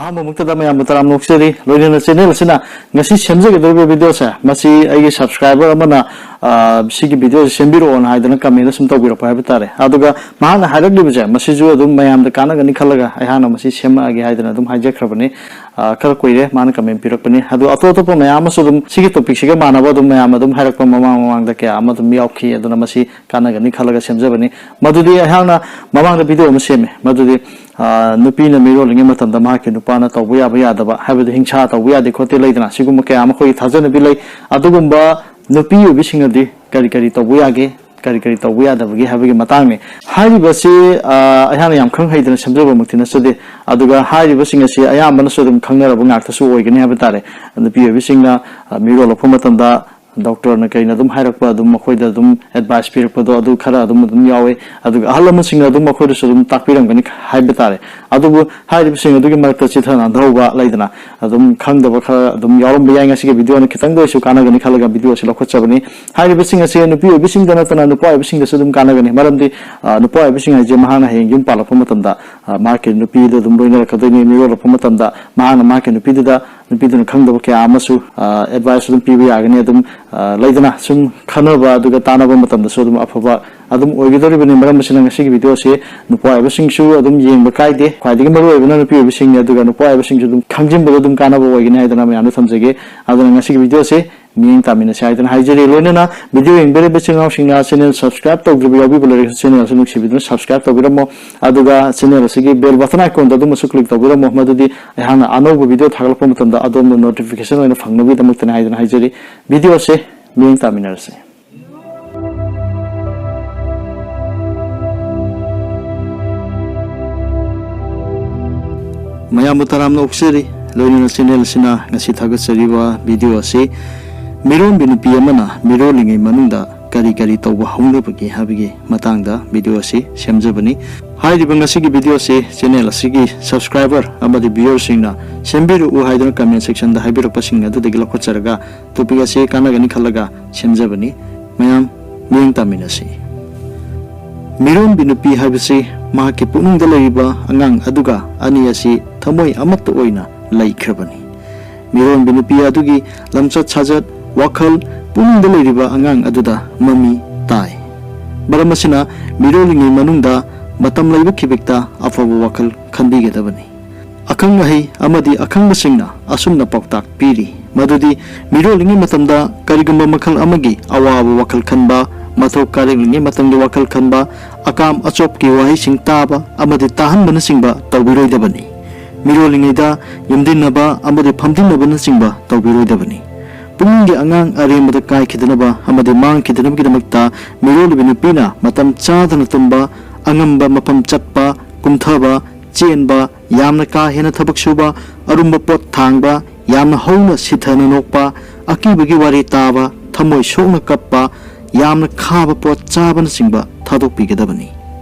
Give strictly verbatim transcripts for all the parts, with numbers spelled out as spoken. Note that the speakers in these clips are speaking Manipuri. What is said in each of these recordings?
ꯑꯍꯥꯟꯕꯃꯛꯇꯗ ꯃꯌꯥꯝꯕꯨ ꯇꯔꯥꯝꯅ ꯑꯣꯛꯆꯔꯤ꯫ ꯂꯣꯏꯅꯅ ꯆꯦꯅꯦꯜ ꯑꯁꯤꯅ ꯉꯁꯤ ꯁꯦꯝꯖꯒꯗꯧꯔꯤꯕ ꯚꯤꯗꯤꯑꯣꯁꯦ, ꯃꯁꯤ ꯑꯩꯒꯤ ꯁꯕꯁꯀ꯭ꯔꯥꯏꯕꯔ ꯑꯃꯅ, ꯑ, "ꯁꯤꯒꯤ ꯚꯤꯗꯤꯑꯣꯁꯦ ꯁꯦꯝꯕꯤꯔꯛꯑꯣꯅ" ꯍꯥꯏꯗꯅ ꯀꯃꯦꯟꯗ ꯁꯨꯝ ꯇꯧꯕꯤꯔꯛꯄ ꯍꯥꯏꯕ ꯇꯥꯔꯦ꯫ ꯑꯗꯨꯒ ꯃꯍꯥꯛꯅ ꯍꯥꯏꯔꯛꯂꯤꯕꯁꯦ, ꯃꯁꯤꯁꯨ ꯑꯗꯨꯝ ꯃꯌꯥꯝꯗ ꯀꯥꯟꯅꯒꯅꯤ ꯈꯜꯂꯒ ꯑꯩꯍꯥꯛꯅ ꯃꯁꯤ ꯁꯦꯝꯃꯛꯑꯒꯦ ꯍꯥꯏꯗꯅ ꯑꯗꯨꯝ ꯍꯥꯏꯖꯈ꯭ꯔꯕꯅꯤ꯫ ꯑ, ꯈꯔ ꯀꯨꯏꯔꯦ ꯃꯥꯅ ꯀꯃꯦꯟ ꯄꯤꯔꯛꯄꯅꯤ꯫ ꯑꯗꯣ ꯑꯇꯣꯞ ꯑꯇꯣꯞꯄ ꯃꯌꯥꯝ ꯑꯃꯁꯨ ꯑꯗꯨꯝ ꯁꯤꯒꯤ ꯇꯣꯄꯤꯛꯁꯤꯒ ꯃꯥꯟꯅꯕ ꯑꯗꯨꯝ ꯃꯌꯥꯝ ꯑꯗꯨꯝ ꯍꯥꯏꯔꯛꯄ ꯃꯃꯥꯡ ꯃꯃꯥꯡꯗ ꯀꯌꯥ ꯑꯃ ꯑꯗꯨꯝ ꯌꯥꯎꯈꯤ꯫ ꯑꯗꯨꯅ ꯃꯁꯤ ꯀꯥꯟꯅꯒꯅꯤ ꯈꯜꯂꯒ ꯁꯦꯝꯖꯕꯅꯤ꯫ ꯃꯗꯨꯗꯤ ꯑꯩꯍꯥꯛꯅ ꯃꯃꯥꯡꯗ ꯚꯤꯗꯤꯑꯣ ꯑꯃ ꯁꯦꯝꯃꯦ꯫ ꯃꯗꯨꯗꯤ, ꯑ, ꯅꯨꯄꯤꯅ ꯃꯤꯔꯣꯜꯂꯤꯉꯩ ꯃꯇꯝꯗ ꯃꯍꯥꯛꯀꯤ ꯅꯨꯄꯥꯅ ꯇꯧꯕ ꯌꯥꯕ ꯌꯥꯗꯕ, ꯍꯥꯏꯕꯗꯤ ꯍꯤꯡꯁꯥ ꯇꯧꯕ ꯌꯥꯗꯦ ꯈꯣꯠꯇꯦ ꯂꯩꯗꯅ, ꯁꯤꯒꯨꯝꯕ ꯀꯌꯥ ꯑꯃ ꯑꯩꯈꯣꯏꯒꯤ ꯊꯥꯖꯅꯕꯤ ꯂꯩ꯫ ꯑꯗꯨꯒꯨꯝꯕ ꯅꯨꯄꯤ ꯑꯣꯏꯕꯤꯁꯤꯡꯅꯗꯤ ꯀꯔꯤ ꯀꯔꯤ ꯇꯧꯕ ꯌꯥꯒꯦ, ꯀꯔꯤ ꯀꯔꯤ ꯇꯧꯕ ꯌꯥꯗꯕꯒꯦ ꯍꯥꯏꯕꯒꯤ ꯃꯇꯥꯡꯅꯤ꯫ ꯍꯥꯏꯔꯤꯕꯁꯤ, ꯑ, ꯑꯩꯍꯥꯛꯅ ꯌꯥꯝ ꯈꯪ ꯍꯩꯗꯅ ꯁꯦꯝꯖꯕꯃꯛꯇꯤ ꯅꯠꯆꯗꯦ꯫ ꯑꯗꯨꯒ ꯍꯥꯏꯔꯤꯕꯁꯤꯡ ꯑꯁꯤ ꯑꯌꯥꯝꯕꯅꯁꯨ ꯑꯗꯨꯝ ꯈꯪꯅꯔꯕ ꯉꯥꯛꯇꯁꯨ ꯑꯣꯏꯒꯅꯤ ꯍꯥꯏꯕ ꯇꯥꯔꯦ꯫ ꯅꯨꯄꯤ ꯑꯣꯏꯕꯤꯁꯤꯡꯅ, ꯑ, ꯃꯤꯔꯣꯜꯂꯛꯄ ꯃꯇꯝꯗ ꯗꯣꯛꯇꯔꯅ ꯀꯩꯅ ꯑꯗꯨꯝ ꯍꯥꯏꯔꯛꯄ, ꯑꯗꯨꯝ ꯃꯈꯣꯏꯗ ꯑꯗꯨꯝ ꯑꯦꯗꯚꯥꯏꯁ ꯄꯤꯔꯛꯄꯗꯣ, ꯑꯗꯨ ꯈꯔ ꯑꯗꯨꯝ, ꯑꯗꯨꯝ ꯌꯥꯎꯋꯦ꯫ ꯑꯗꯨꯒ ꯑꯍꯜ ꯂꯃꯟꯁꯤꯡꯅ ꯑꯗꯨꯝ ꯃꯈꯣꯏꯗꯁꯨ ꯑꯗꯨꯝ ꯇꯥꯛꯄꯤꯔꯝꯒꯅꯤ ꯍꯥꯏꯕ ꯇꯥꯔꯦ꯫ ꯑꯗꯨꯕꯨ ꯍꯥꯏꯔꯤꯕꯁꯤꯡ ꯑꯗꯨꯒꯤ ꯃꯔꯛꯇ ꯆꯤꯊ ꯅꯥꯟꯊꯍꯧꯕ ꯂꯩꯗꯅ, ꯑꯗꯨꯝ ꯈꯪꯗꯕ ꯈꯔ ꯑꯗꯨꯝ ꯌꯥꯎꯔꯝꯕ ꯌꯥꯏ꯫ ꯉꯁꯤꯒꯤ ꯚꯤꯗꯤꯑꯣꯅ ꯈꯤꯇꯪꯗ ꯑꯣꯏꯁꯨ ꯀꯥꯟꯅꯒꯅꯤ ꯈꯜꯂꯒ ꯚꯤꯗꯤꯑꯣ ꯑꯁꯤ ꯂꯧꯈꯠꯆꯕꯅꯤ꯫ ꯍꯥꯏꯔꯤꯕꯁꯤꯡ ꯑꯁꯤ ꯅꯨꯄꯤ ꯑꯣꯏꯕꯤꯁꯤꯡꯗ ꯅꯠꯇꯅ ꯅꯨꯄꯥ ꯑꯣꯏꯕꯤꯁꯤꯡꯗꯁꯨ ꯑꯗꯨꯝ ꯀꯥꯟꯅꯒꯅꯤ꯫ ꯃꯔꯝꯗꯤ, ꯑ, ꯅꯨꯄꯥ ꯑꯣꯏꯕꯤꯁꯤꯡ ꯍꯥꯏꯁꯦ ꯃꯍꯥꯛꯅ ꯍꯌꯦꯡ ꯌꯨꯝ ꯄꯥꯜꯂꯛꯄ ꯃꯇꯝꯗ, ꯑ, ꯃꯍꯥꯛꯀꯤ ꯅꯨꯄꯤꯗ ꯑꯗꯨꯝ ꯂꯣꯏꯅꯔꯛꯀꯗꯣꯏꯅꯤ꯫ ꯃꯤꯔꯣꯜꯂꯛꯄ ꯃꯇꯝꯗ ꯃꯍꯥꯛꯅ ꯃꯍꯥꯛꯀꯤ ꯅꯨꯄꯤꯗꯨꯗ ꯅꯨꯄꯤꯗꯨꯅ ꯈꯪꯗꯕ ꯀꯌꯥ ꯑꯃꯁꯨ, ꯑ, ꯑꯦꯗꯚꯥꯏꯁ ꯑꯗꯨꯝ ꯄꯤꯕ ꯌꯥꯒꯅꯤ꯫ ꯑꯗꯨꯝ, ꯑ, ꯂꯩꯗꯅ, ꯁꯨꯝ ꯈꯟꯅꯕ ꯑꯗꯨꯒ ꯇꯥꯟꯅꯕ ꯃꯇꯝꯗꯁꯨ ꯑꯗꯨꯝ ꯑꯐꯕ ꯑꯗꯨꯝ ꯑꯣꯏꯒꯗꯧꯔꯤꯕꯅꯤ꯫ ꯃꯔꯝ ꯑꯁꯤꯅ ꯉꯁꯤꯒꯤ ꯚꯤꯗꯤꯑꯣꯁꯤ ꯅꯨꯄꯥ ꯑꯣꯏꯕꯁꯤꯡꯁꯨ ꯑꯗꯨꯝ ꯌꯦꯡꯕ ꯀꯥꯏꯗꯦ꯫ ꯈ꯭ꯋꯥꯏꯗꯒꯤ ꯃꯔꯨ ꯑꯣꯏꯕꯅ ꯅꯨꯄꯤ ꯑꯣꯏꯕꯁꯤꯡꯅꯤ꯫ ꯑꯗꯨꯒ ꯅꯨꯄꯥ ꯑꯣꯏꯕꯁꯤꯡꯁꯨ ꯑꯗꯨꯝ ꯈꯪꯖꯤꯟꯕꯗ ꯑꯗꯨꯝ ꯀꯥꯟꯅꯕ ꯑꯣꯏꯒꯅꯤ ꯍꯥꯏꯗꯅ ꯃꯌꯥꯝꯗ ꯊꯝꯖꯒꯦ꯫ ꯑꯗꯨꯅ ꯉꯁꯤꯒꯤ ꯚꯤꯗꯤꯑꯣꯁꯤ ꯃꯤꯠꯌꯦꯡ ꯇꯥꯃꯤꯟꯅꯁꯤ ꯍꯥꯏꯗꯅ ꯍꯥꯏꯖꯔꯤ꯫ ꯂꯣꯏꯅꯅ ꯚꯤꯗꯤꯑꯣ ꯌꯦꯡꯕꯤꯔꯤꯕ ꯏꯆꯤꯜ ꯏꯅꯥꯎꯁꯤꯡꯅ ꯆꯦꯅꯦꯜ ꯁꯕꯁꯀ꯭ꯔꯥꯏꯕ ꯇꯧꯗ꯭ꯔꯤꯕ ꯌꯥꯎꯕꯤꯕ ꯂꯩꯔꯒꯁꯨ ꯆꯦꯅꯦꯜ ꯑꯁꯤ ꯅꯨꯡꯁꯤꯕꯤꯗꯨꯅ ꯁꯕꯁꯀ꯭ꯔꯥꯏꯕ ꯇꯧꯕꯤꯔꯝꯃꯣ꯫ ꯑꯗꯨꯒ ꯆꯦꯅꯦꯜ ꯑꯁꯤꯒꯤ ꯕꯦꯜ ꯕꯇꯟ ꯑꯥꯏꯀꯣꯟꯗꯣ ꯑꯗꯨꯃꯁꯨ ꯀ꯭ꯂꯤꯛ ꯇꯧꯕꯤꯔꯝꯃꯣ꯫ ꯃꯗꯨꯗꯤ ꯑꯩꯍꯥꯛꯅ ꯑꯅꯧꯕ ꯚꯤꯗꯤꯑꯣ ꯊꯥꯒꯠꯂꯛꯄ ꯃꯇꯝꯗ ꯑꯗꯣꯝꯅ ꯅꯣꯇꯤꯐꯤꯀꯦꯁꯟ ꯑꯣꯏꯅ ꯐꯪꯅꯕꯒꯤꯗꯃꯛꯇꯅꯤ ꯍꯥꯏꯗꯅ ꯍꯥꯏꯖꯔꯤ꯫ ꯚꯤꯗꯤꯑꯣꯁꯦ ꯃꯤꯠꯌꯦꯡ ꯇꯥꯃꯤꯟꯅꯔꯁꯤ꯫ ꯃꯌꯥꯝꯕꯨ ꯇꯔꯥꯝꯅ ꯑꯣꯛꯆꯔꯤ꯫ ꯂꯣꯏꯅꯅ ꯆꯦꯅꯦꯜ ꯑꯁꯤꯅ ꯉꯁꯤ ꯊꯥꯒꯠꯆꯔꯤꯕ ꯚꯤꯗꯤꯑꯣ ꯑꯁꯤ ꯃꯤꯔꯣꯟꯕꯤ ꯅꯨꯄꯤ ꯑꯃꯅ ꯃꯤꯔꯣꯜꯂꯤꯉꯩ ꯃꯅꯨꯡꯗ ꯀꯔꯤ ꯀꯔꯤ ꯇꯧꯕ ꯍꯧꯅꯕꯒꯦ ꯍꯥꯏꯕꯒꯤ ꯃꯇꯥꯡꯗ ꯚꯤꯗꯤꯑꯣ ꯑꯁꯤ ꯁꯦꯝꯖꯕꯅꯤ꯫ ꯍꯥꯏꯔꯤꯕ ꯉꯁꯤꯒꯤ ꯚꯤꯗꯤꯑꯣ ꯑꯁꯤ ꯆꯦꯅꯦꯜ ꯑꯁꯤꯒꯤ ꯁꯕꯁꯀ꯭ꯔꯥꯏꯕꯔ ꯑꯃꯗꯤ ꯚ꯭ꯌꯨꯋꯔꯁꯤꯡꯅ ꯁꯦꯝꯕꯤꯔꯛꯎ ꯍꯥꯏꯗꯨꯅ ꯀꯃꯦꯟ ꯁꯦꯛꯁꯟꯗ ꯍꯥꯏꯕꯤꯔꯛꯄꯁꯤꯡ ꯑꯗꯨꯗꯒꯤ ꯂꯧꯈꯠꯆꯔꯒ ꯇꯣꯄꯤꯛ ꯑꯁꯤ ꯀꯥꯟꯅꯒꯅꯤ ꯈꯜꯂꯒ ꯁꯦꯝꯖꯕꯅꯤ꯫ ꯃꯌꯥꯝ ꯃꯤꯠꯌꯦꯡ ꯇꯥꯃꯤꯟꯅꯁꯤ꯫ ꯃꯤꯔꯣꯟꯕꯤ ꯅꯨꯄꯤ ꯍꯥꯏꯕꯁꯤ ꯃꯍꯥꯛꯀꯤ ꯄꯨꯛꯅꯤꯡꯗ ꯂꯩꯔꯤꯕ ꯑꯉꯥꯡ ꯑꯗꯨꯒ ꯑꯅꯤ ꯑꯁꯤ ꯊꯃꯣꯏ ꯑꯃꯠꯇ ꯑꯣꯏꯅ ꯂꯩꯈ꯭ꯔꯕꯅꯤ꯫ ꯃꯤꯔꯣꯟꯕꯤ ꯅꯨꯄꯤ ꯑꯗꯨꯒꯤ ꯂꯝꯆꯠ ꯁꯥꯖꯠ, ꯋꯥꯈꯜ, ꯄꯨꯛꯅꯤꯡꯗ ꯂꯩꯔꯤꯕ ꯑꯉꯥꯡ ꯑꯗꯨꯗ ꯃꯃꯤ ꯇꯥꯏ꯫ ꯃꯔꯝ ꯑꯁꯤꯅ ꯃꯤꯔꯣꯜꯂꯤꯉꯩ ꯃꯅꯨꯡꯗ ꯃꯇꯝ ꯂꯩꯕ ꯈꯤꯕꯤꯛꯇ ꯑꯐꯕ ꯋꯥꯈꯜ ꯈꯟꯕꯤꯒꯗꯕꯅꯤ꯫ ꯑꯈꯪ ꯑꯍꯩ ꯑꯃꯗꯤ ꯑꯈꯪꯕꯁꯤꯡꯅ ꯑꯁꯨꯝꯅ ꯄꯥꯎꯇꯥꯛ ꯄꯤꯔꯤ, ꯃꯗꯨꯗꯤ ꯃꯤꯔꯣꯜꯂꯤꯉꯩ ꯃꯇꯝꯗ ꯀꯔꯤꯒꯨꯝꯕ ꯃꯈꯜ ꯑꯃꯒꯤ ꯑꯋꯥꯕ ꯋꯥꯈꯜ ꯈꯟꯕ, ꯃꯊꯧ ꯀꯥꯔꯛꯂꯤꯉꯩ ꯃꯇꯝꯒꯤ ꯋꯥꯈꯜ ꯈꯟꯕ, ꯑꯀꯥꯝ ꯑꯆꯣꯞꯀꯤ ꯋꯥꯍꯩꯁꯤꯡ ꯇꯥꯕ ꯑꯃꯗꯤ ꯇꯥꯍꯟꯕꯅꯆꯤꯡꯕ ꯇꯧꯕꯤꯔꯣꯏꯗꯕꯅꯤ꯫ ꯃꯤꯔꯣꯜꯂꯤꯉꯩꯗ ꯌꯨꯝꯗꯤꯟꯅꯕ ꯑꯃꯗꯤ ꯐꯝꯗꯤꯟꯅꯕꯅꯆꯤꯡꯕ ꯇꯧꯕꯤꯔꯣꯏꯗꯕꯅꯤ꯫ ꯄꯨꯛꯅꯤꯡꯒꯤ ꯑꯉꯥꯡ ꯑꯔꯦꯝꯕꯗ ꯀꯥꯏꯈꯤꯗꯅꯕ ꯑꯃꯗꯤ ꯃꯥꯡꯈꯤꯗꯅꯕꯒꯤꯗꯃꯛꯇ ꯃꯤꯔꯣꯜꯂꯤꯕꯤ ꯅꯨꯄꯤꯅ ꯃꯇꯝ ꯆꯥꯗꯅ ꯇꯨꯝꯕ, ꯑꯉꯝꯕ ꯃꯐꯝ ꯆꯠꯄ, ꯀꯨꯝꯊꯕ, ꯆꯦꯟꯕ, ꯌꯥꯝꯅ ꯀꯥ ꯍꯦꯟꯅ ꯊꯕꯛ ꯁꯨꯕ, ꯑꯔꯨꯝꯕ ꯄꯣꯠ ꯊꯥꯡꯕ, ꯌꯥꯝꯅ ꯍꯧꯅ ꯁꯤꯊꯅ ꯅꯣꯛꯄ, ꯑꯀꯤꯕꯒꯤ ꯋꯥꯔꯤ ꯇꯥꯕ, ꯊꯃꯣꯏ ꯁꯣꯛꯅ ꯀꯞꯄ, ꯌꯥꯝꯅ ꯈꯥꯕ ꯄꯣꯠ ꯆꯥꯕꯅꯆꯤꯡꯕ ꯊꯥꯗꯣꯛꯄꯤꯒꯗꯕꯅꯤ꯫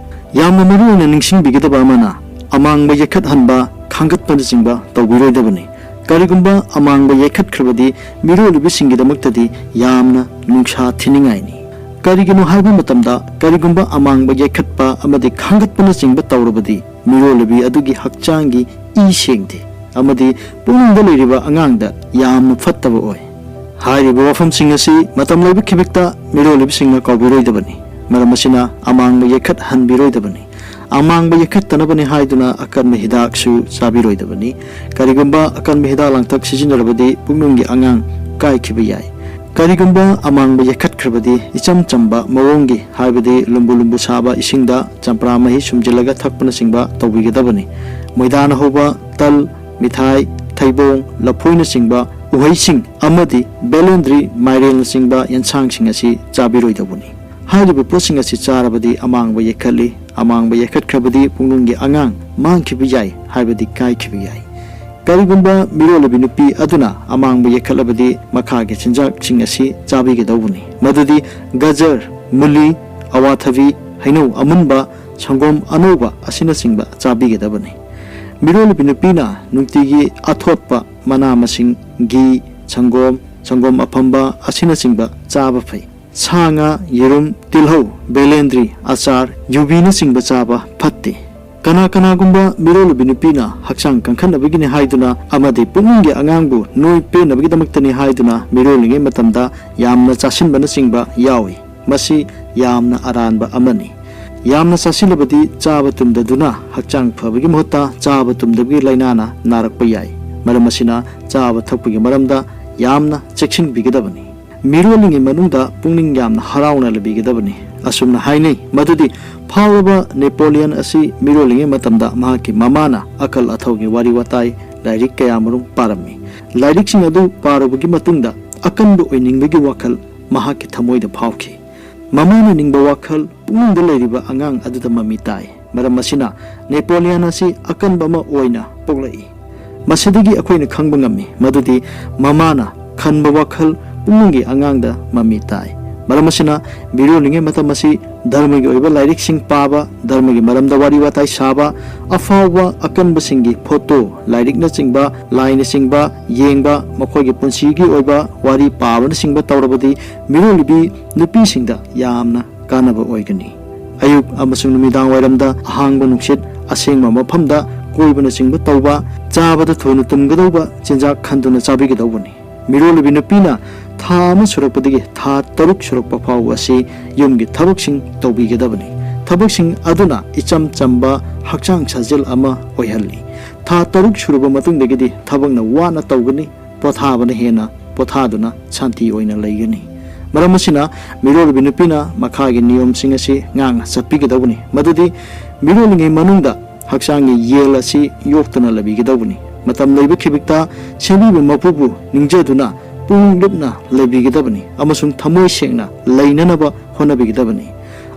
ꯌꯥꯝꯅ ꯃꯔꯨꯑꯣꯏꯅ ꯅꯤꯡꯁꯤꯡꯕꯤꯒꯗꯕ ꯑꯃꯅ, ꯑꯃꯥꯡꯕ ꯌꯩꯈꯠꯍꯟꯕ, ꯈꯥꯡꯒꯠꯄꯅꯆꯤꯡꯕ ꯇꯧꯕꯤꯔꯣꯏꯗꯕꯅꯤ꯫ ꯀꯔꯤꯒꯨꯝꯕ ꯑꯃꯥꯡꯕ ꯌꯩꯈꯠꯈ꯭ꯔꯕꯗꯤ ꯃꯤꯔꯣꯜꯂꯤꯕꯤꯁꯤꯡꯒꯤꯗꯃꯛꯇꯗꯤ ꯌꯥꯝꯅ ꯅꯨꯡꯁꯥ ꯊꯤꯅꯤꯡꯉꯥꯏꯅꯤ꯫ ꯀꯔꯤꯒꯤꯅꯣ ꯍꯥꯏꯕ ꯃꯇꯝꯗ, ꯀꯔꯤꯒꯨꯝꯕ ꯑꯃꯥꯡꯕ ꯌꯩꯈꯠꯄ ꯑꯃꯗꯤ ꯈꯥꯡꯒꯠꯄꯅꯆꯤꯡꯕ ꯇꯧꯔꯕꯗꯤ ꯃꯤꯔꯣꯜꯂꯤꯕꯤ ꯑꯗꯨꯒꯤ ꯍꯛꯆꯥꯡꯒꯤ ꯏ ꯁꯦꯡꯗꯦ ꯑꯃꯗꯤ ꯄꯨꯛꯅꯤꯡꯗ ꯂꯩꯔꯤꯕ ꯑꯉꯥꯡꯗ ꯌꯥꯝꯅ ꯐꯠꯇꯕ ꯑꯣꯏ꯫ ꯍꯥꯏꯔꯤꯕ ꯋꯥꯐꯝꯁꯤꯡ ꯑꯁꯤ ꯃꯇꯝ ꯂꯩꯕ ꯈꯤꯕꯤꯛꯇ ꯃꯤꯔꯣꯜꯂꯤꯕꯁꯤꯡꯅ ꯀꯥꯎꯕꯤꯔꯣꯏꯗꯕꯅꯤ꯫ ꯃꯔꯝ ꯑꯁꯤꯅ ꯑꯃꯥꯡꯕ ꯌꯩꯈꯠꯍꯟꯕꯤꯔꯣꯏꯗꯕꯅꯤ꯫ ꯑꯃꯥꯡꯕ ꯌꯩꯈꯠꯇꯅꯕꯅꯤ ꯍꯥꯏꯗꯨꯅ ꯑꯀꯟꯕ ꯍꯤꯗꯥꯛꯁꯨ ꯆꯥꯕꯤꯔꯣꯏꯗꯕꯅꯤ꯫ ꯀꯔꯤꯒꯨꯝꯕ ꯑꯀꯟꯕ ꯍꯤꯗꯥꯛ ꯂꯥꯡꯊꯛ ꯁꯤꯖꯤꯟꯅꯔꯕꯗꯤ ꯄꯨꯛꯅꯨꯡꯒꯤ ꯑꯉꯥꯡ ꯀꯥꯏꯈꯤꯕ ꯌꯥꯏ꯫ ꯀꯔꯤꯒꯨꯝꯕ ꯑꯃꯥꯡꯕ ꯌꯩꯈꯠꯈ꯭ꯔꯕꯗꯤ ꯏꯆꯝ ꯆꯝꯕ ꯃꯑꯣꯡꯒꯤ, ꯍꯥꯏꯕꯗꯤ ꯂꯨꯝꯕꯨ ꯂꯨꯝꯕꯨ ꯁꯥꯕ ꯏꯁꯤꯡꯗ ꯆꯝꯄ꯭ꯔꯥ ꯃꯍꯤ ꯁꯨꯝꯖꯤꯜꯂꯒ ꯊꯛꯄꯅꯆꯤꯡꯕ ꯇꯧꯕꯤꯒꯗꯕꯅꯤ꯫ ꯃꯣꯏꯗꯥꯅ ꯍꯧꯕ ꯇꯜ, ꯃꯤꯊꯥꯏ, ꯊꯩꯕꯣꯡ, ꯂꯐꯣꯏꯅꯆꯤꯡꯕ ꯎꯍꯩꯁꯤꯡ ꯑꯃꯗꯤ ꯕꯦꯂꯦꯟꯗ꯭ꯔꯤ, ꯃꯥꯏꯔꯦꯜꯅꯆꯤꯡꯕ ꯌꯦꯟꯁꯥꯡꯁꯤꯡ ꯑꯁꯤ ꯆꯥꯕꯤꯔꯣꯏꯗꯧꯕꯅꯤ꯫ ꯍꯥꯏꯔꯤꯕ ꯄꯣꯠꯁꯤꯡ ꯑꯁꯤ ꯆꯥꯔꯕꯗꯤ ꯑꯃꯥꯡꯕ ꯌꯩꯈꯠꯂꯤ꯫ ꯑꯃꯥꯡꯕ ꯌꯩꯈꯠꯈ꯭ꯔꯕꯗꯤ ꯄꯨꯛꯅꯨꯡꯒꯤ ꯑꯉꯥꯡ ꯃꯥꯡꯈꯤꯕ ꯌꯥꯏ, ꯍꯥꯏꯕꯗꯤ ꯀꯥꯏꯈꯤꯕ ꯌꯥꯏ꯫ ꯀꯔꯤꯒꯨꯝꯕ ꯃꯤꯔꯣꯜꯂꯤꯕꯤ ꯅꯨꯄꯤ ꯑꯗꯨꯅ ꯑꯃꯥꯡꯕ ꯌꯩꯈꯠꯂꯕꯗꯤ ꯃꯈꯥꯒꯤ ꯆꯤꯟꯖꯥꯛꯁꯤꯡ ꯑꯁꯤ ꯆꯥꯕꯤꯒꯗꯧꯕꯅꯤ, ꯃꯗꯨꯗꯤ ꯒꯖꯔ, ꯃꯨꯂꯤ, ꯑꯋꯥꯊꯕꯤ, ꯍꯩꯅꯧ ꯑꯃꯨꯟꯕ, ꯁꯪꯒꯣꯝ ꯑꯅꯧꯕ ꯑꯁꯤꯅꯆꯤꯡꯕ ꯆꯥꯕꯤꯒꯗꯕꯅꯤ꯫ ꯃꯤꯔꯣꯜꯂꯤꯕꯤ ꯅꯨꯄꯤꯅ ꯅꯨꯡꯇꯤꯒꯤ ꯑꯊꯣꯠꯄ ꯃꯅꯥ ꯃꯁꯤꯡ, ꯘꯤ, ꯁꯪꯒꯣꯝ, ꯁꯪꯒꯣꯝ ꯑꯐꯝꯕ ꯑꯁꯤꯅꯆꯤꯡꯕ ꯆꯥꯕ ꯐꯩ꯫ ꯁꯥ ꯉꯥ, ꯌꯦꯔꯨꯝ, ꯇꯤꯜꯍꯧ, ꯕꯦꯂꯦꯟꯗ꯭ꯔꯤ, ꯑꯆꯥꯔ, ꯌꯨꯕꯤꯅꯆꯤꯡꯕ ꯆꯥꯕ ꯐꯠꯇꯦ꯫ ꯀꯅꯥ ꯀꯅꯥꯒꯨꯝꯕ ꯃꯤꯔꯣꯜꯂꯨꯕꯤ ꯅꯨꯄꯤꯅ ꯍꯛꯆꯥꯡ ꯀꯟꯈꯠꯅꯕꯒꯤꯅꯤ ꯍꯥꯏꯗꯨꯅ ꯑꯃꯗꯤ ꯄꯨꯛꯅꯤꯡꯒꯤ ꯑꯉꯥꯡꯕꯨ ꯅꯣꯏ ꯄꯦꯟꯅꯕꯒꯤꯗꯃꯛꯇꯅꯤ ꯍꯥꯏꯗꯨꯅ ꯃꯤꯔꯣꯜꯂꯤꯉꯩ ꯃꯇꯝꯗ ꯌꯥꯝꯅ ꯆꯥꯁꯤꯟꯕꯅꯆꯤꯡꯕ ꯌꯥꯎꯏ꯫ ꯃꯁꯤ ꯌꯥꯝꯅ ꯑꯔꯥꯟꯕ ꯑꯃꯅꯤ꯫ ꯌꯥꯝꯅ ꯆꯥꯁꯤꯜꯂꯕꯗꯤ ꯆꯥꯕ ꯇꯨꯝꯗꯗꯨꯅ ꯍꯛꯆꯥꯡ ꯐꯕꯒꯤ ꯃꯍꯨꯠꯇ ꯆꯥꯕ ꯇꯨꯝꯗꯕꯒꯤ ꯂꯥꯏꯅꯥꯅ ꯅꯥꯔꯛꯄ ꯌꯥꯏ꯫ ꯃꯔꯝ ꯑꯁꯤꯅ ꯆꯥꯕ ꯊꯛꯄꯒꯤ ꯃꯔꯝꯗ ꯌꯥꯝꯅ ꯆꯦꯛꯁꯤꯟꯕꯤꯒꯗꯕꯅꯤ꯫ ꯃꯤꯔꯣꯜꯂꯤꯉꯩ ꯃꯅꯨꯡꯗ ꯄꯨꯛꯅꯤꯡ ꯌꯥꯝꯅ ꯍꯔꯥꯎꯅ ꯂꯩꯕꯤꯒꯗꯕꯅꯤ꯫ ꯑꯁꯨꯝꯅ ꯍꯥꯏꯅꯩ ꯃꯗꯨꯗꯤ ꯐꯥꯎꯔꯕ ꯅꯦꯄꯣꯂꯤꯌꯟ ꯑꯁꯤ ꯃꯤꯔꯣꯜꯂꯤꯉꯩ ꯃꯇꯝꯗ ꯃꯍꯥꯛꯀꯤ ꯃꯃꯥꯅ ꯑꯀꯜ ꯑꯊꯧꯒꯤ ꯋꯥꯔꯤ ꯋꯥꯇꯥꯏ, ꯂꯥꯏꯔꯤꯛ ꯀꯌꯥ ꯃꯔꯨꯝ ꯄꯥꯔꯝꯃꯤ꯫ ꯂꯥꯏꯔꯤꯛꯁꯤꯡ ꯑꯗꯨ ꯄꯥꯔꯨꯕꯒꯤ ꯃꯇꯨꯡꯗ ꯑꯀꯟꯕ ꯑꯣꯏꯅꯤꯡꯕꯒꯤ ꯋꯥꯈꯜ ꯃꯍꯥꯛꯀꯤ ꯊꯃꯣꯏꯗ ꯐꯥꯎꯈꯤ꯫ ꯃꯃꯥꯅ ꯅꯤꯡꯕ ꯋꯥꯈꯜ ꯄꯨꯛꯅꯤꯡꯗ ꯂꯩꯔꯤꯕ ꯑꯉꯥꯡ ꯑꯗꯨꯗ ꯃꯃꯤ ꯇꯥꯏ꯫ ꯃꯔꯝ ꯑꯁꯤꯅ ꯅꯦꯄꯣꯂꯤꯌꯟ ꯑꯁꯤ ꯑꯀꯟꯕ ꯑꯃ ꯑꯣꯏꯅ ꯄꯣꯛꯂꯛꯏ꯫ ꯃꯁꯤꯗꯒꯤ ꯑꯩꯈꯣꯏꯅ ꯈꯪꯕ ꯉꯝꯃꯤ ꯃꯗꯨꯗꯤ ꯃꯃꯥꯅ ꯈꯟꯕ ꯋꯥꯈꯜ ꯄꯨꯛꯅꯤꯡꯒꯤ ꯑꯉꯥꯡꯗ ꯃꯃꯤ ꯇꯥꯏ꯫ ꯃꯔꯝ ꯑꯁꯤꯅ ꯃꯤꯔꯣꯜꯂꯤꯉꯩ ꯃꯇꯝ ꯑꯁꯤ ꯙꯔꯃꯒꯤ ꯑꯣꯏꯕ ꯂꯥꯏꯔꯤꯛꯁꯤꯡ ꯄꯥꯕ, ꯙꯔꯃꯒꯤ ꯃꯔꯝꯗ ꯋꯥꯔꯤ ꯋꯥꯇꯥꯏ ꯁꯥꯕ, ꯑꯐꯥꯎꯕ ꯑꯀꯟꯕꯁꯤꯡꯒꯤ ꯐꯣꯇꯣ, ꯂꯥꯏꯔꯤꯛꯅꯆꯤꯡꯕ, ꯂꯥꯏꯅꯆꯤꯡꯕ ꯌꯦꯡꯕ, ꯃꯈꯣꯏꯒꯤ ꯄꯨꯟꯁꯤꯒꯤ ꯑꯣꯏꯕ ꯋꯥꯔꯤ ꯄꯥꯕꯅꯆꯤꯡꯕ ꯇꯧꯔꯕꯗꯤ ꯃꯤꯔꯣꯜꯂꯤꯕꯤ ꯅꯨꯄꯤꯁꯤꯡꯗ ꯌꯥꯝꯅ ꯀꯥꯟꯅꯕ ꯑꯣꯏꯒꯅꯤ꯫ ꯑꯌꯨꯛ ꯑꯃꯁꯨꯡ ꯅꯨꯃꯤꯗꯥꯡ ꯋꯥꯏꯔꯝꯗ ꯑꯍꯥꯡꯕ ꯅꯨꯡꯁꯤꯠ, ꯑꯁꯦꯡꯕ ꯃꯐꯝꯗ ꯀꯣꯏꯕꯅꯆꯤꯡꯕ ꯇꯧꯕ, ꯆꯥꯕꯗ ꯊꯨꯅ ꯇꯨꯝꯒꯗꯧꯕ ꯆꯤꯟꯖꯥꯛ ꯈꯟꯗꯨꯅ ꯆꯥꯕꯤꯒꯗꯧꯕꯅꯤ꯫ ꯃꯤꯔꯣꯜꯂꯤꯕꯤ ꯅꯨꯄꯤꯅ ꯊꯥ ꯑꯃ ꯁꯨꯔꯛꯄꯗꯒꯤ ꯊꯥ ꯇꯔꯨꯛ ꯁꯨꯔꯛꯄ ꯐꯥꯎꯕ ꯑꯁꯤ ꯌꯨꯝꯒꯤ ꯊꯕꯛꯁꯤꯡ ꯇꯧꯕꯤꯒꯗꯕꯅꯤ꯫ ꯊꯕꯛꯁꯤꯡ ꯑꯗꯨꯅ ꯏꯆꯝ ꯆꯝꯕ ꯍꯛꯆꯥꯡ ꯁꯥꯖꯦꯜ ꯑꯃ ꯑꯣꯏꯍꯜꯂꯤ꯫ ꯊꯥ ꯇꯔꯨꯛ ꯁꯨꯔꯕ ꯃꯇꯨꯡꯗꯒꯤꯗꯤ ꯊꯕꯛꯅ ꯋꯥꯅ ꯇꯧꯒꯅꯤ, ꯄꯣꯊꯥꯕꯅ ꯍꯦꯟꯅ ꯄꯣꯊꯥꯗꯨꯅ ꯁꯥꯟꯇꯤ ꯑꯣꯏꯅ ꯂꯩꯒꯅꯤ꯫ ꯃꯔꯝ ꯑꯁꯤꯅ ꯃꯤꯔꯣꯜꯂꯤꯕꯤ ꯅꯨꯄꯤꯅ ꯃꯈꯥꯒꯤ ꯅꯤꯌꯣꯝꯁꯤꯡ ꯑꯁꯤ ꯉꯥꯛꯅ ꯆꯠꯄꯤꯒꯗꯧꯕꯅꯤ, ꯃꯗꯨꯗꯤ ꯃꯤꯔꯣꯜꯂꯤꯉꯩ ꯃꯅꯨꯡꯗ ꯍꯛꯆꯥꯡꯒꯤ ꯌꯦꯜ ꯑꯁꯤ ꯌꯣꯛꯇꯨꯅ ꯂꯩꯕꯤꯒꯗꯧꯕꯅꯤ꯫ ꯃꯇꯝ ꯂꯩꯕ ꯈꯤꯕꯤꯛꯇ ꯁꯦꯝꯕꯤꯕ ꯃꯄꯨꯕꯨ ꯅꯤꯡꯖꯗꯨꯅ ꯄꯨꯛꯅꯤꯡ ꯂꯨꯞꯅ ꯂꯩꯕꯤꯒꯗꯕꯅꯤ ꯑꯃꯁꯨꯡ ꯊꯃꯣꯏ ꯁꯦꯡꯅ ꯂꯩꯅꯅꯕ ꯍꯣꯠꯅꯕꯤꯒꯗꯕꯅꯤ꯫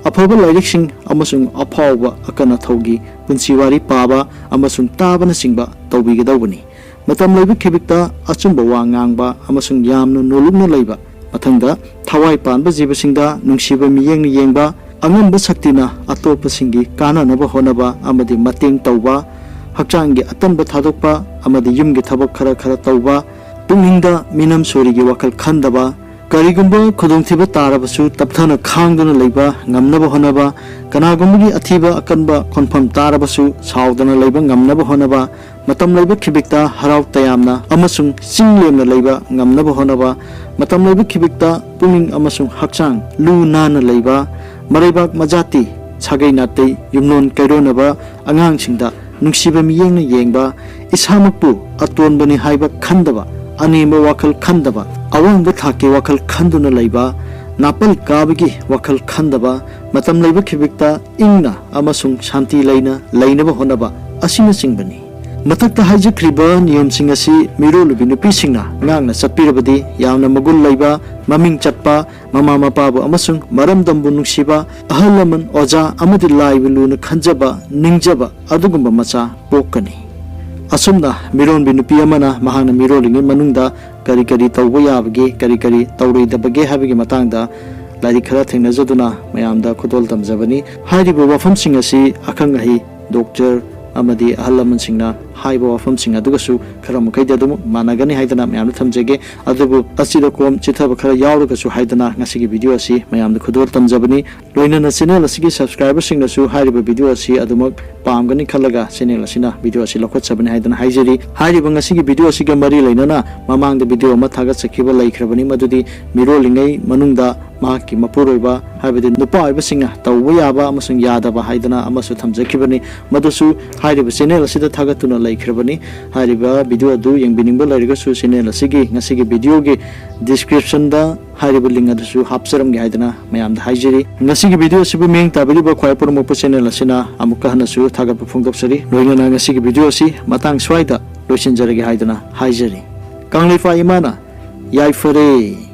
ꯑꯐꯕ ꯂꯥꯏꯔꯤꯛꯁꯤꯡ ꯑꯃꯁꯨꯡ ꯑꯐꯥꯎꯕ ꯑꯀꯟ ꯑꯊꯧꯒꯤ ꯄꯨꯟꯁꯤ ꯋꯥꯔꯤ ꯄꯥꯕ ꯑꯃꯁꯨꯡ ꯇꯥꯕꯅꯆꯤꯡꯕ ꯇꯧꯕꯤꯒꯗꯧꯕꯅꯤ꯫ ꯃꯇꯝ ꯂꯩꯕ ꯈꯤꯕꯤꯛꯇ ꯑꯆꯨꯝꯕ ꯋꯥ ꯉꯥꯡꯕ ꯑꯃꯁꯨꯡ ꯌꯥꯝꯅ ꯅꯣꯂꯨꯛꯅ ꯂꯩꯕ꯫ ꯃꯊꯪꯗ, ꯊꯋꯥꯏ ꯄꯥꯟꯕ ꯖꯤꯕꯁꯤꯡꯗ ꯅꯨꯡꯁꯤꯕ ꯃꯤꯠꯌꯦꯡꯅ ꯌꯦꯡꯕ, ꯑꯉꯝꯕ ꯁꯛꯇꯤꯅ ꯑꯇꯣꯞꯄꯁꯤꯡꯒꯤ ꯀꯥꯟꯅꯅꯕ ꯍꯣꯠꯅꯕ ꯑꯃꯗꯤ ꯃꯇꯦꯡ ꯇꯧꯕ, ꯍꯛꯆꯥꯡꯒꯤ ꯑꯇꯟꯕ ꯊꯥꯗꯣꯛꯄ ꯑꯃꯗꯤ ꯌꯨꯝꯒꯤ ꯊꯕꯛ ꯈꯔ ꯈꯔ ꯇꯧꯕ, ꯄꯨꯛꯅꯤꯡꯗ ꯃꯤꯅꯝ ꯁꯣꯔꯤꯒꯤ ꯋꯥꯈꯜ ꯈꯟꯗꯕ, ꯀꯔꯤꯒꯨꯝꯕ ꯈꯨꯗꯣꯡꯊꯤꯕ ꯇꯥꯔꯕꯁꯨ ꯇꯞꯊꯅ ꯈꯥꯡꯗꯨꯅ ꯂꯩꯕ ꯉꯝꯅꯕ ꯍꯣꯠꯅꯕ, ꯀꯅꯥꯒꯨꯝꯕꯒꯤ ꯑꯊꯤꯕ ꯑꯀꯟꯕ ꯈꯣꯟꯐꯝ ꯇꯥꯔꯕꯁꯨ ꯁꯥꯎꯗꯅ ꯂꯩꯕ ꯉꯝꯅꯕ ꯍꯣꯠꯅꯕ, ꯃꯇꯝ ꯂꯩꯕ ꯈꯤꯕꯤꯛꯇ ꯍꯔꯥꯎ ꯇꯌꯥꯝꯅ ꯑꯃꯁꯨꯡ ꯆꯤꯡ ꯂꯦꯝꯅ ꯂꯩꯕ ꯉꯝꯅꯕ ꯍꯣꯠꯅꯕ, ꯃꯇꯝ ꯂꯩꯕ ꯈꯤꯕꯤꯛꯇ ꯄꯨꯛꯅꯤꯡ ꯑꯃꯁꯨꯡ ꯍꯛꯆꯥꯡ ꯂꯨ ꯅꯥꯟꯅ ꯂꯩꯕ, ꯃꯔꯩꯕꯥꯛ ꯃꯖꯥꯇꯤ ꯁꯥꯒꯩ ꯅꯥꯇꯩ ꯌꯨꯝꯂꯣꯟ ꯀꯩꯔꯣꯟꯅꯕ ꯑꯉꯥꯡꯁꯤꯡꯗ ꯅꯨꯡꯁꯤꯕ ꯃꯤꯠꯌꯦꯡꯅ ꯌꯦꯡꯕ, ꯏꯁꯥꯃꯛꯄꯨ ꯑꯇꯣꯟꯕꯅꯤ ꯍꯥꯏꯕ ꯈꯟꯗꯕ, ꯑꯅꯦꯝꯕ ꯋꯥꯈꯜ ꯈꯟꯗꯕ, ꯑꯋꯥꯡꯕ ꯊꯥꯛꯀꯤ ꯋꯥꯈꯜ ꯈꯟꯗꯨꯅ ꯂꯩꯕ, ꯅꯥꯄꯜ ꯀꯥꯕꯒꯤ ꯋꯥꯈꯜ ꯈꯟꯗꯕ, ꯃꯇꯝ ꯂꯩꯕ ꯈꯤꯕꯤꯛꯇ ꯏꯪꯅ ꯑꯃꯁꯨꯡ ꯁꯥꯟꯇꯤ ꯂꯩꯅ ꯂꯩꯅꯕ ꯍꯣꯠꯅꯕ ꯑꯁꯤꯅꯆꯤꯡꯕꯅꯤ꯫ ꯃꯊꯛꯇ ꯍꯥꯏꯖꯈ꯭ꯔꯤꯕ ꯅꯤꯌꯣꯝꯁꯤꯡ ꯑꯁꯤ ꯃꯤꯔꯣꯜꯂꯨꯕꯤ ꯅꯨꯄꯤꯁꯤꯡꯅ ꯉꯥꯛꯅ ꯆꯠꯄꯤꯔꯕꯗꯤ ꯌꯥꯝꯅ ꯃꯒꯨꯟ ꯂꯩꯕ, ꯃꯃꯤꯡ ꯆꯠꯄ, ꯃꯃꯥ ꯃꯄꯥꯕꯨ ꯑꯃꯁꯨꯡ ꯃꯔꯝꯗꯝꯕꯨ ꯅꯨꯡꯁꯤꯕ, ꯑꯍꯜ ꯂꯃꯟ, ꯑꯣꯖꯥ ꯑꯃꯗꯤ ꯂꯥꯏꯕꯨ ꯂꯨꯅ ꯈꯟꯖꯕ, ꯅꯤꯡꯖꯕ ꯑꯗꯨꯒꯨꯝꯕ ꯃꯆꯥ ꯄꯣꯛꯀꯅꯤ꯫ ꯑꯁꯨꯝꯅ ꯃꯤꯔꯣꯟꯕꯤ ꯅꯨꯄꯤ ꯑꯃꯅ ꯃꯍꯥꯛꯅ ꯃꯤꯔꯣꯜꯂꯤꯉꯩ ꯃꯅꯨꯡꯗ ꯀꯔꯤ ꯀꯔꯤ ꯇꯧꯕ ꯌꯥꯕꯒꯦ, ꯀꯔꯤ ꯀꯔꯤ ꯇꯧꯔꯣꯏꯗꯕꯒꯦ ꯍꯥꯏꯕꯒꯤ ꯃꯇꯥꯡꯗ ꯂꯥꯏꯔꯤꯛ ꯈꯔ ꯊꯦꯡꯅꯖꯗꯨꯅ ꯃꯌꯥꯝꯗ ꯈꯨꯗꯣꯜ ꯇꯝꯖꯕꯅꯤ꯫ ꯍꯥꯏꯔꯤꯕ ꯋꯥꯐꯝꯁꯤꯡ ꯑꯁꯤ ꯑꯈꯪ ꯑꯍꯩ, ꯗꯣꯛꯇꯔ ꯑꯃꯗꯤ ꯑꯍꯜ ꯂꯃꯟꯁꯤꯡꯅ ꯍꯥꯏꯕ ꯋꯥꯐꯝꯁꯤꯡ ꯑꯗꯨꯒꯁꯨ ꯈꯔ ꯃꯈꯩꯗꯤ ꯑꯗꯨꯝ ꯃꯥꯟꯅꯒꯅꯤ ꯍꯥꯏꯗꯅ ꯃꯌꯥꯝꯗ ꯊꯝꯖꯒꯦ꯫ ꯑꯗꯨꯕꯨ ꯑꯁꯤꯗ ꯀꯣꯝ ꯆꯤꯊꯕ ꯈꯔ ꯌꯥꯎꯔꯒꯁꯨ ꯍꯥꯏꯗꯅ ꯉꯁꯤꯒꯤ ꯚꯤꯗꯤꯑꯣ ꯑꯁꯤ ꯃꯌꯥꯝꯗ ꯈꯨꯗꯣꯜ ꯇꯝꯖꯕꯅꯤ꯫ ꯂꯣꯏꯅꯅ ꯆꯦꯅꯦꯜ ꯑꯁꯤꯒꯤ ꯁꯕꯁꯀ꯭ꯔꯥꯏꯕꯔꯁꯤꯡꯅꯁꯨ ꯍꯥꯏꯔꯤꯕ ꯚꯤꯗꯤꯑꯣ ꯑꯁꯤ ꯑꯗꯨꯃꯛ ꯄꯥꯝꯒꯅꯤ ꯈꯜꯂꯒ ꯆꯦꯅꯦꯜ ꯑꯁꯤꯅ ꯚꯤꯗꯤꯑꯣ ꯑꯁꯤ ꯂꯧꯈꯠꯆꯕꯅꯤ ꯍꯥꯏꯗꯅ ꯍꯥꯏꯖꯔꯤ꯫ ꯍꯥꯏꯔꯤꯕ ꯉꯁꯤꯒꯤ ꯚꯤꯗꯤꯑꯣ ꯑꯁꯤꯒ ꯃꯔꯤ ꯂꯩꯅꯅ ꯃꯃꯥꯡꯗ ꯚꯤꯗꯤꯑꯣ ꯑꯃ ꯊꯥꯒꯠꯆꯈꯤꯕ ꯂꯩꯈ꯭ꯔꯕꯅꯤ, ꯃꯗꯨꯗꯤ ꯃꯤꯔꯣꯜꯂꯤꯉꯩ ꯃꯅꯨꯡꯗ ꯃꯍꯥꯛꯀꯤ ꯃꯄꯨꯔꯣꯏꯕ, ꯍꯥꯏꯕꯗꯤ ꯅꯨꯄꯥ ꯑꯣꯏꯕꯁꯤꯡꯅ ꯇꯧꯕ ꯌꯥꯕ ꯑꯃꯁꯨꯡ ꯌꯥꯗꯕ ꯍꯥꯏꯗꯅ ꯑꯃꯁꯨ ꯊꯝꯖꯈꯤꯕꯅꯤ꯫ ꯃꯗꯨꯁꯨ ꯍꯥꯏꯔꯤꯕ ꯆꯦꯅꯦꯜ ꯑꯁꯤꯗ ꯊꯥꯒꯠꯇꯨꯅ ꯂꯩꯈ꯭ꯔꯕꯅꯤ꯫ ꯍꯥꯏꯔꯤꯕ ꯚꯤꯗꯤꯑꯣ ꯑꯗꯨ ꯌꯦꯡꯕꯤꯅꯤꯡꯕ ꯂꯩꯔꯒꯁꯨ ꯆꯦꯅꯦꯜ ꯑꯁꯤꯒꯤ ꯉꯁꯤꯒꯤ ꯚꯤꯗꯤꯑꯣꯒꯤ ꯗꯤꯁꯀ꯭ꯔꯤꯞꯁꯟꯗ ꯍꯥꯏꯔꯤꯕ ꯂꯤꯡ ꯑꯗꯨꯁꯨ ꯍꯥꯞꯆꯔꯝꯒꯦ ꯍꯥꯏꯗꯅ ꯃꯌꯥꯝꯗ ꯍꯥꯏꯖꯔꯤ꯫ ꯉꯁꯤꯒꯤ ꯚꯤꯗꯤꯑꯣ ꯑꯁꯤꯕꯨ ꯃꯤꯠꯌꯦꯡ ꯇꯥꯕꯤꯔꯤꯕ ꯈ꯭ꯋꯥꯏ ꯄꯨꯝꯅꯃꯛꯄꯨ ꯆꯦꯅꯦꯜ ꯑꯁꯤꯅ ꯑꯃꯨꯛꯀ ꯍꯟꯅꯁꯨ ꯊꯥꯒꯠꯄ ꯐꯣꯡꯗꯣꯛꯆꯔꯤ꯫ ꯂꯣꯏꯅꯅ ꯉꯁꯤꯒꯤ ꯚꯤꯗꯤꯑꯣ ꯑꯁꯤ ꯃꯇꯥꯡ ꯁ꯭ꯋꯥꯏꯗ ꯂꯣꯏꯁꯤꯟꯖꯔꯒꯦ ꯍꯥꯏꯗꯅ ꯍꯥꯏꯖꯔꯤ꯫ ꯀꯪꯂꯩꯄꯥꯛ ꯏꯃꯥꯅ ꯌꯥꯏꯐꯔꯦ꯫